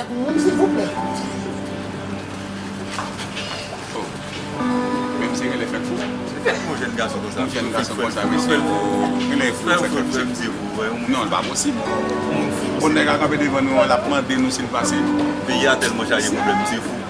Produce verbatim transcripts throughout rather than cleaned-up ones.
Silvouplè. Oh. Menm se genlè fèk fou. Se fèk pou yon jèn gason konsa. Yon jèn gason konsa, mesye. Genlè fou, fèk fou. Non, li pa posib. Bon, nèg la kanpe devan nou an, l ap mande nou si n pase. Peyi a tèlman chaje pwoblèm, se fou.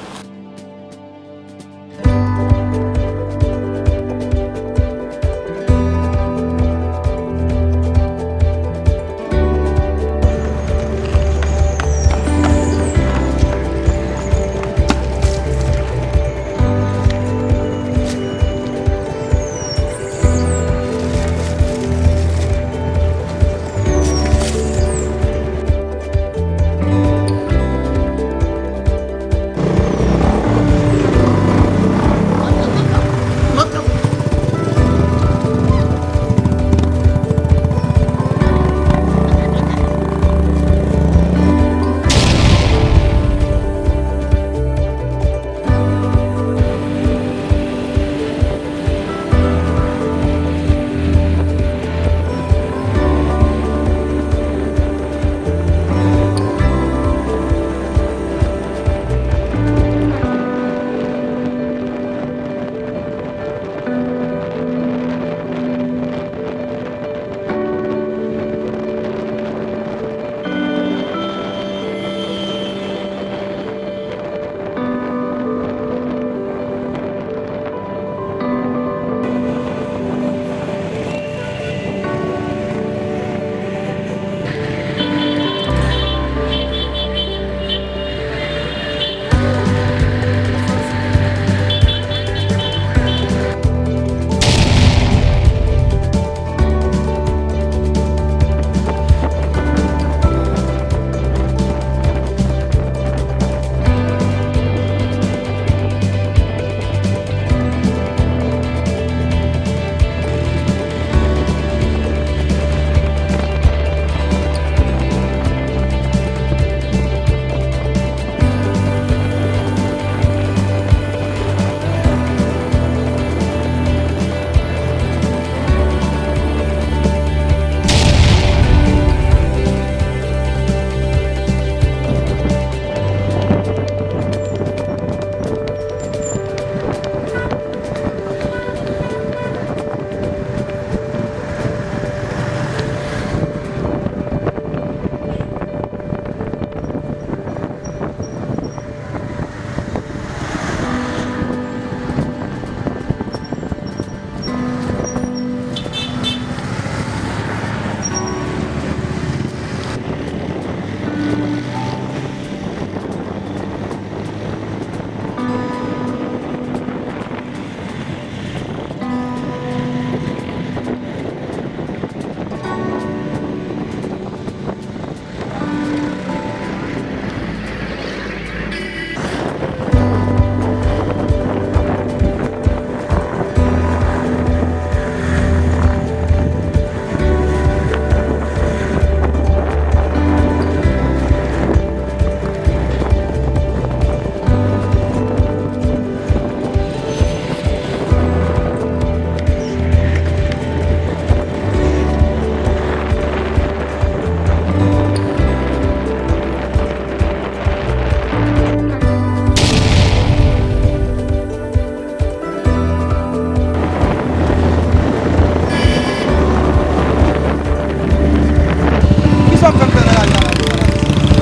Kisa w ap fè m fè nan lari a la?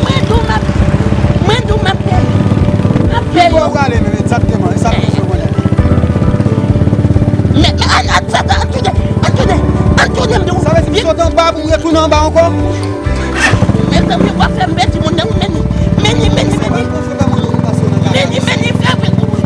Mwen di w m ap, mwen di w m ap pè, m ap pè yo. Ki bò w prale menm egzakteman? E sa m bezwen konnen. Men, men, ann, ann, ann tounen, ann tounen, ann tounen, m di w. Sa vle di m sote anba pou m retounen anba ankò? Mezanmi, w ap fè m pèdi moun nan, meni, meni, meni, meni. Meni, meni, fè vre pou mwen.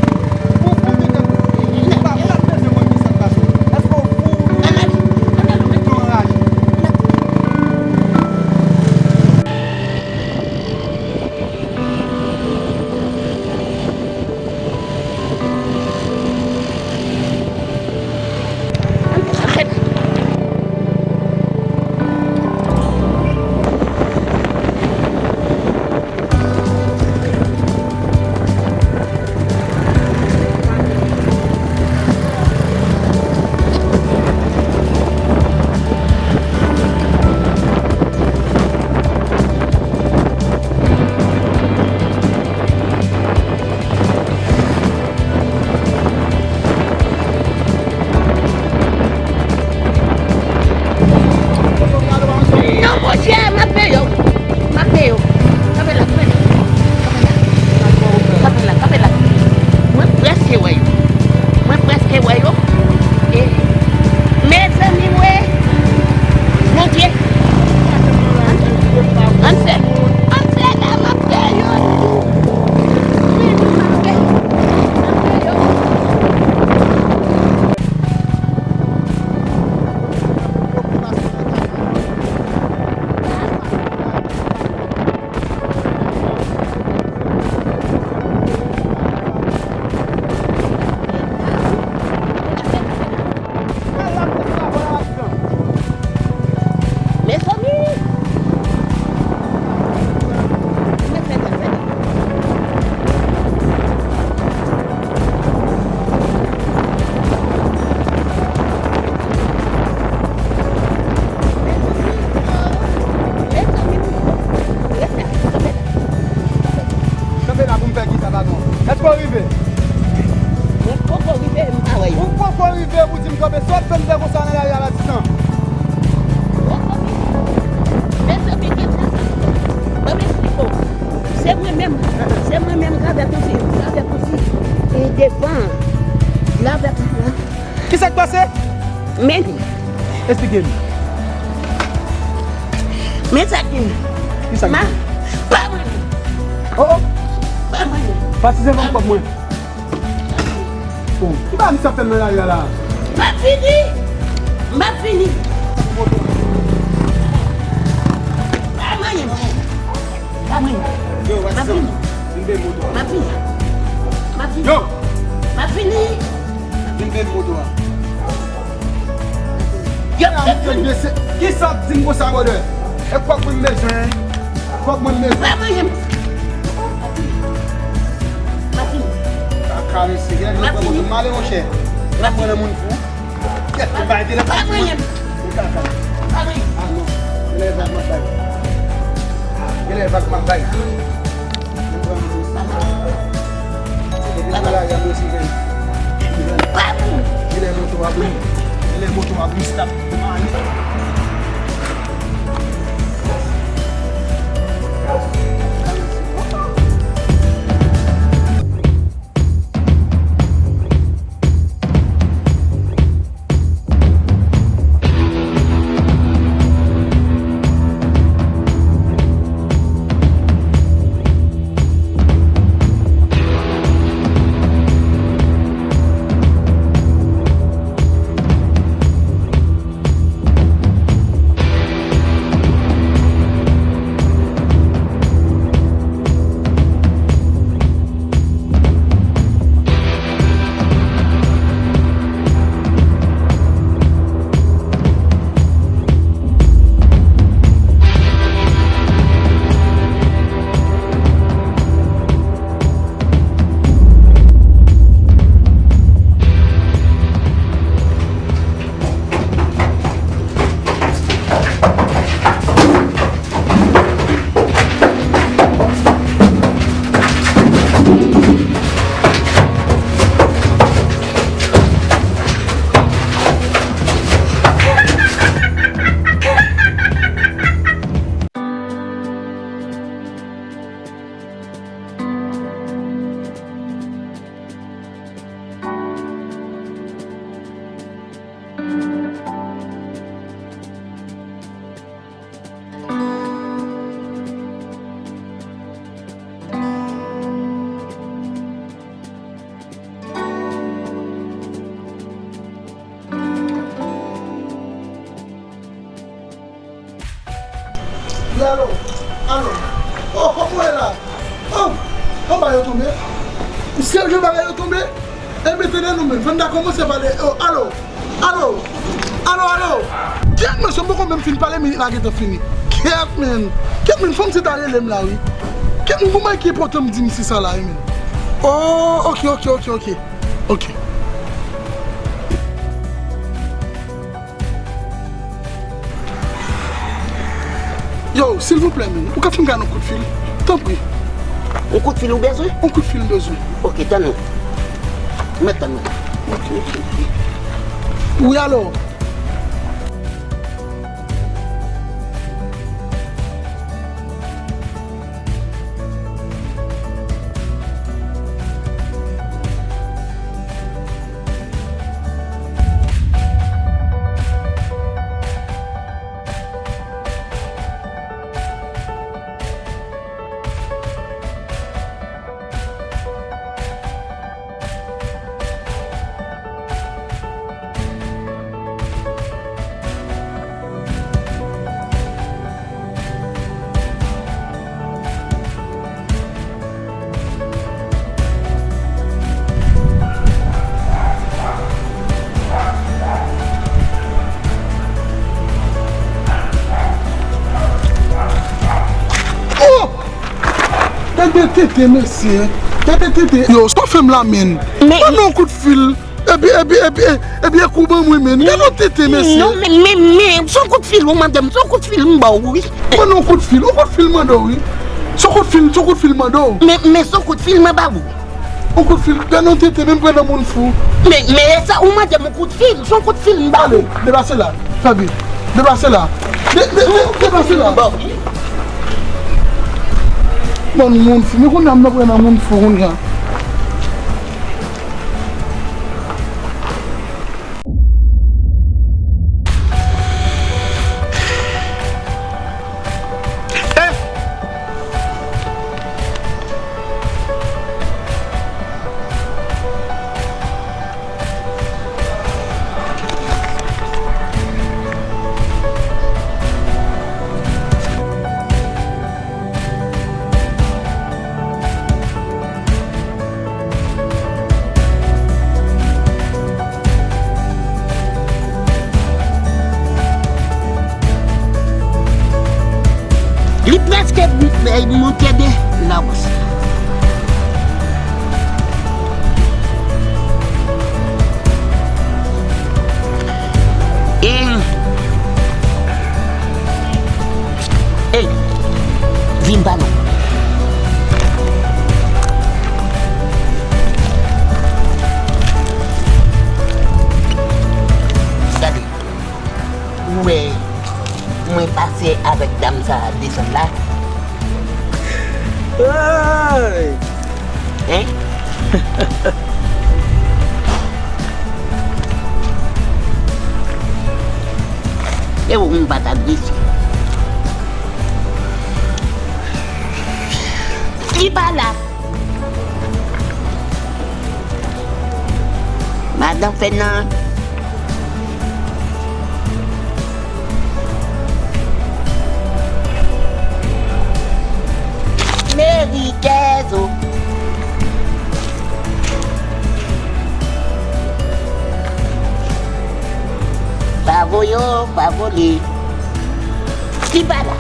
Èske w rive? Mwen poko rive, m pa wè yo. Ou poko rive pou di m kanpe, sa w ap fè m fè konsa nan lari a la, Titan? Poko rive. Mezanmi, ki sa sa? Ban m esplike w. Se mwen menm, se mwen menm k avèk yon ti, k avèk yon ti, e, devan, l avèk mwen. Kisa k pase? Men li. Esplike m. Men sa k gen. Kisa k gen? Ma, pa mwen. Oh, oh. Pa mwen. Pase devan kòb mwen. Oh, ki bagay misye ap fè m nan lari a la? M ap vini. M ap vini. Pa mwen. Pa mwen. Yo, m ap vini. M ap vini. M ap vini. Yo! M ap vini. Vin bebe moto a. Yo, kisa w ap di m konsa, brother? E kòb mwen m bezwen. Kòb mwen m bezwen. Pa mwen menm. M ap vini. Kaka, mesye. Gen lè m ap vini. M ale, monchè. M ap vini. Mwen nan moun fou. Kèt, bay telefòn. Pa mwen menm. Ou kaka. Pa mwen. Ah, non. Gen lè vag m ap bay. Gen lè vag m ap bay. Gen lè moto a bri. Gen lè moto a bri, stop. Wi, alo, alo. Oh, kòman w ye la? Oh, anba yo tonbe. Serye, bagay yo tonbe. Enben, tande nou menm, fò n ta kòmanse pale. Oh, alo, alo, alo, alo. Kèt, mesye, m poko menm fin pale, minit la gentan fini. Kèt, men. Kèt, men, fò m se ta rele m la, wi. Kèt, men, gon bagay ki enpòtan m di misye sa la, wi, men. Oh, ok, ok, ok, ok. Ok. Yo, silvouplè, men, ou ka fè m gade yon kout fil? Tanpri. Yon kout fil ou bezwen? Yon kout fil m bezwen. Ok, tann ou. Mèt tann ou. Ok, ok, ok. Wi, alo? Oh! Gade tete, mesye. Gade tete. Yo, sa w fè m la, men. Men ban m yon kout fil. Epi, epi, epi, epi, epi, kou ban mwen, men. Gade yon tete, mesye. Non, men, men, men, se yon kout fil, wi, madanm, se yon kout fil, m ba w, wi. Ban m yon kout fil, yon kout fil, m mande w, wi. Se yon kout fil, se yon kout fil m mande w. Men, men se yon kout fil mwen ba ou. Yon kout fil, gade yon tenten, menm pran nan moun fou. Men, men e sa, ou mande m yon kout fil, se yon kout fil m ba ou. Ale, depase la, Faby. Depase la. De, de, de, depase la. Bon. Nan moun fou, men kounye a m nan pran nan moun fou kounye a. Li prèske monte de Lagos. E, e, vin pa non. Gade, ou wè, mwen pase avèk dam sa a desann la. Hey! Hein? E ou m pa t ap di sa. Li pa la. Madan Fènan. Meri Kèzo. Pa voye, pa vole. Li pa la.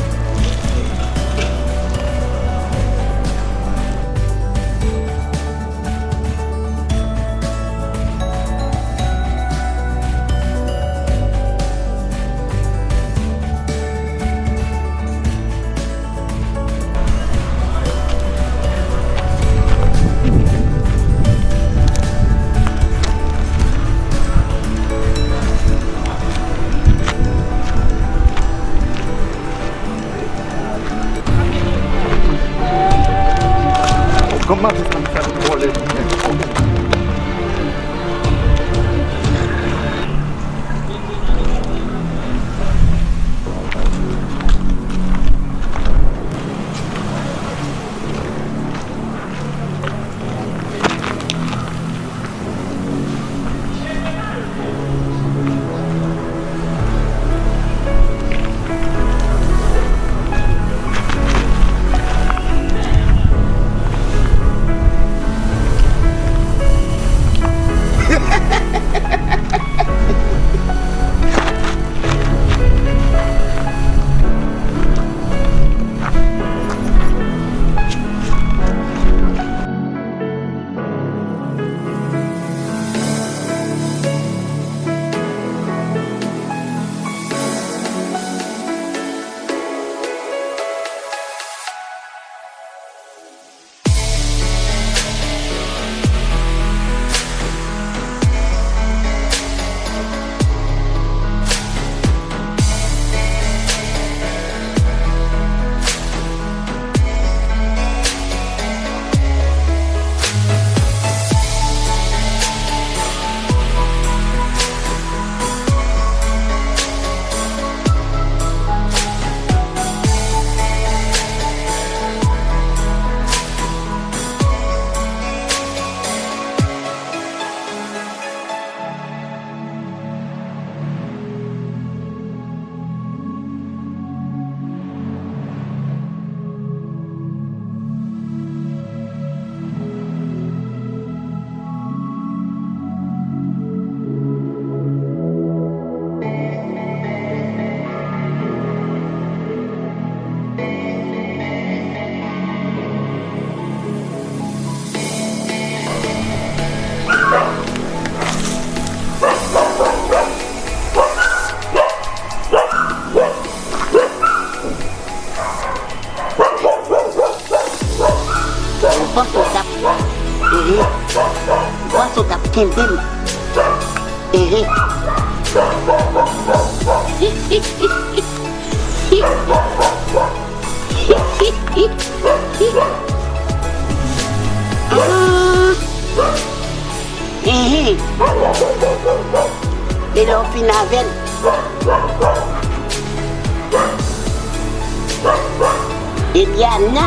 Kòman se sa m fè vòlè li menm? Pòs ou t ap, ehe. Pòs ou t ap kenbe m. Ehe. Ah. Ehe. E lè w fin avè l. Eliana.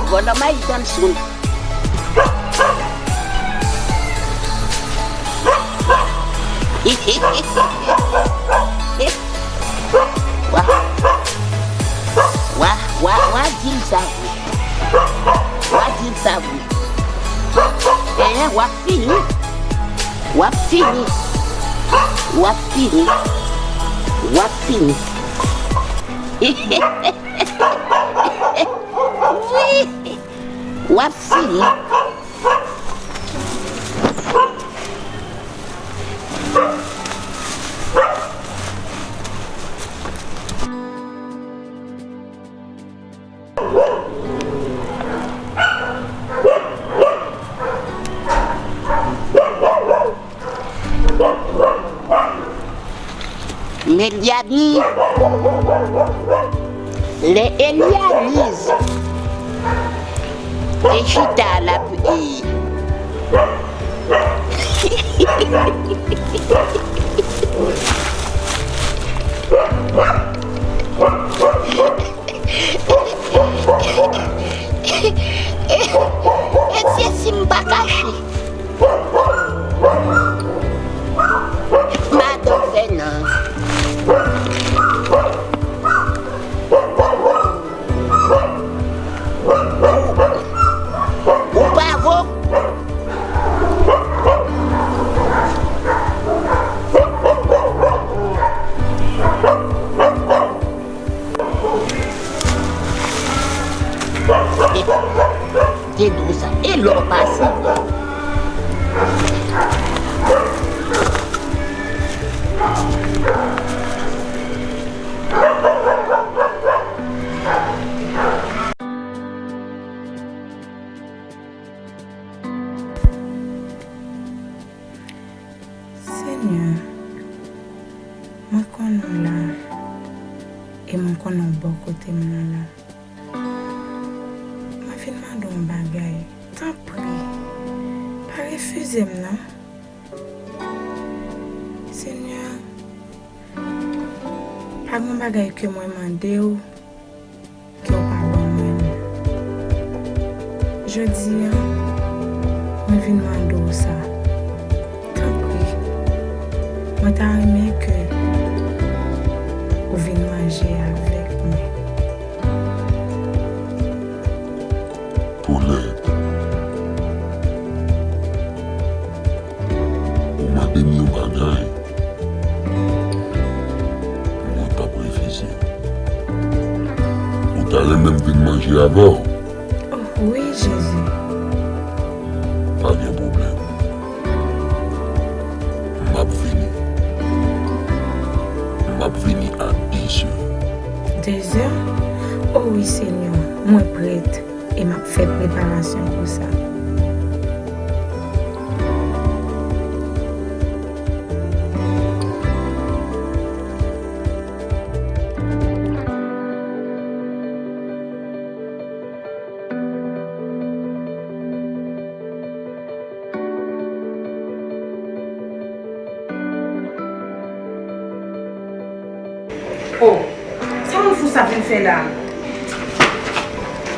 Gòlòm ay danson. Wa, wa, wa, wa di l sa vre. Wa di l sa vre. Enhen, w ap fini. W ap fini. W ap fini. W ap fini. Wi. W ap fini. Melyani, lè Elyaniz te chita la, e, e, e, e, si m pa kache. Madan Fènan. Ou pa vo. Te di w sa. E lè w pase. Senyè, mwen konnen w la, e mwen konnen w bò kote m nan la. Mwen vin mande w yon bagay, tanpri, pa refize m non. Senyè, pa gen yon bagay ke mwen mande w ke w pa ban mwen l. Jodi a, mwen vin mande w sa. Tanpri, mwen ta renmen ke ou vin manje avèk mwen. Paulette, ou mande m yon bagay, mwen p ap refize. Ou ta renmen m vin manje avè w? Oh, wi, Jezi. Pa gen pwoblèm. M ap vini. M ap vini a dezè. Dezè? O wi, Senyè, mwen prèt e m ap fè preparasyon pou sa. Oh, sa moun fou sa vin fè la?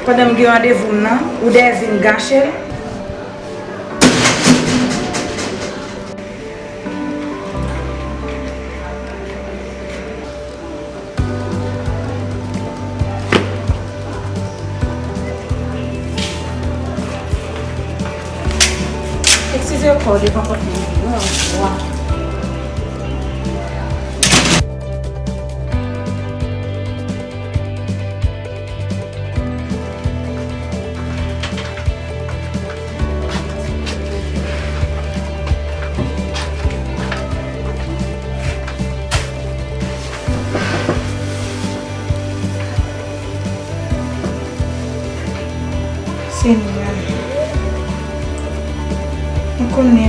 Pandan m gen randevou m nan, ou dèyè vin gache l? Eskize ankò devan pòt mwen an. Wa.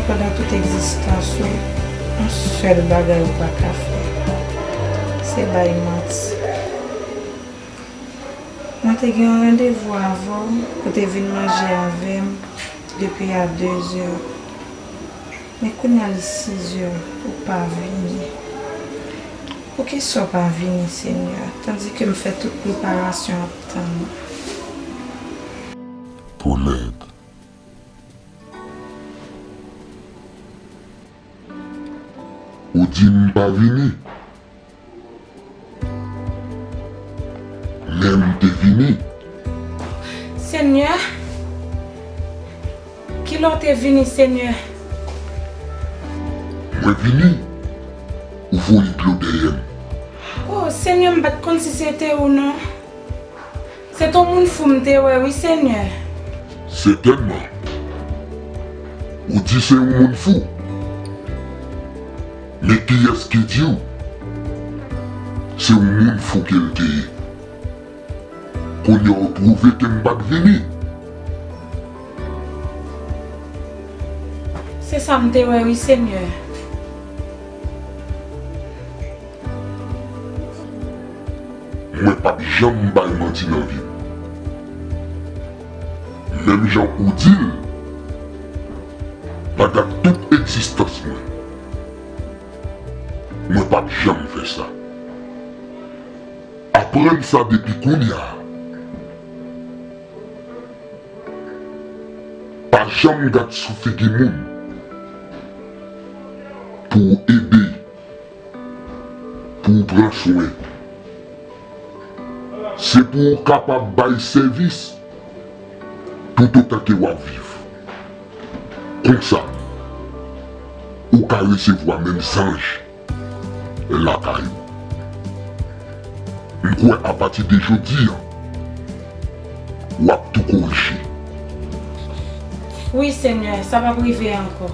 Pandan tout egzistans ou, yon sèl bagay ou pa ka fè, se bay manti. Mwen te gen yon randevou avè w, ou te vin manje avè m depi a dezè. Men kounye a li sizè, ou pa vini. Poukisa w pa vini, Senyè, tandike m fè tout preparasyon ap tann ou? Paulette. Ou di m pa vini. Men m te vini. Senyè, kilè w te vini, Senyè? Mwen vini, ou voye dlo dèyè m. O, Senyè, m pa t konn si se te ou non. Se t on moun fou m te wè wi, Senyè. Sètènman. Ou di se yon moun fou. Men kiyès ki di w se yon moun fou ke l te ye? Kounye a w pwouve ke m pa t vini. Se sa m te wè wi, Senyè. Mwen p ap janm bay manti nan vi m. Menm jan ou di l, pandan tout egzistans mwen, mwen p ap janm fè sa. Aprann sa depi kounye a. Pa janm gad sou figi moun pou w ede, pou w pran swen. Se pou w kapab bay sèvis toutotan ke w ap viv. Konsa, ou ka resevwa menm zanj lakay ou. M kwè apati de jodi a, w ap tou korije. Wi, Senyè, sa p ap rive ankò.